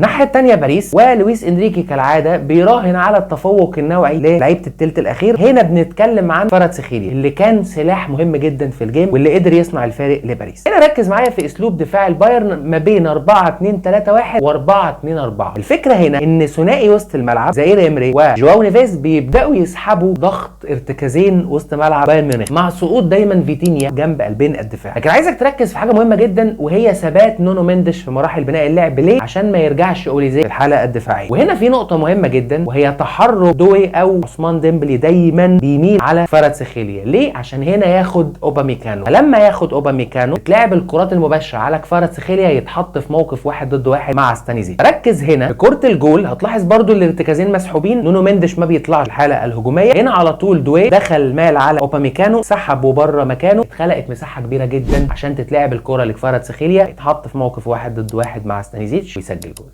الناحية الثانية باريس ولويس انريكي كالعادة بيراهن على التفوق النوعي للعيبة الثلث الاخير. هنا بنتكلم عن كفاراتسخيليا اللي كان سلاح مهم جدا في ال game واللي قدر يصنع الفارق لباريس. هنا ركز معايا في اسلوب دفاع البايرن ما بين 4 2 3 1 و4 2 4. الفكرة هنا ان ثنائي وسط الملعب زائير امري وجواو نيفيز بيبداوا يسحبوا ضغط ارتكازين وسط ملعب بايرن ميونخ مع سقوط دايما فيتينيا جنب قلبين الدفاع. لكن عايزك تركز في حاجة مهمة جدا وهي ثبات نونو مينديش في مراحل بناء اللعب. ليه؟ عشان ما يرجعش اوليزي في الحالة الدفاعية. وهنا في نقطة مهمة جدا وهي تحرك دوي او عثمان ديمبلي دايما بيميل على كفاراتسخيليا. ليه؟ عشان هنا ياخد اوباميكانو، فلما ياخد اوباميكانو تلعب الكرات المباشرة على كفاراتسخيليا يتحط في موقف 1 ضد 1 مع ستانيزيتش. ركز هنا في كره الجول، هتلاحظ برضو الارتكازين مسحوبين، نونو مينديش ما بيطلعش الحالة الهجومية. هنا على طول دوي دخل مال على اوباميكانو، سحبه بره مكانه، اتخلقت مساحة كبيرة جدا عشان تتلعب الكره لكفاراتسخيليا، يتحط في موقف 1 ضد 1 مع ستانيزيتش ويسجل جول.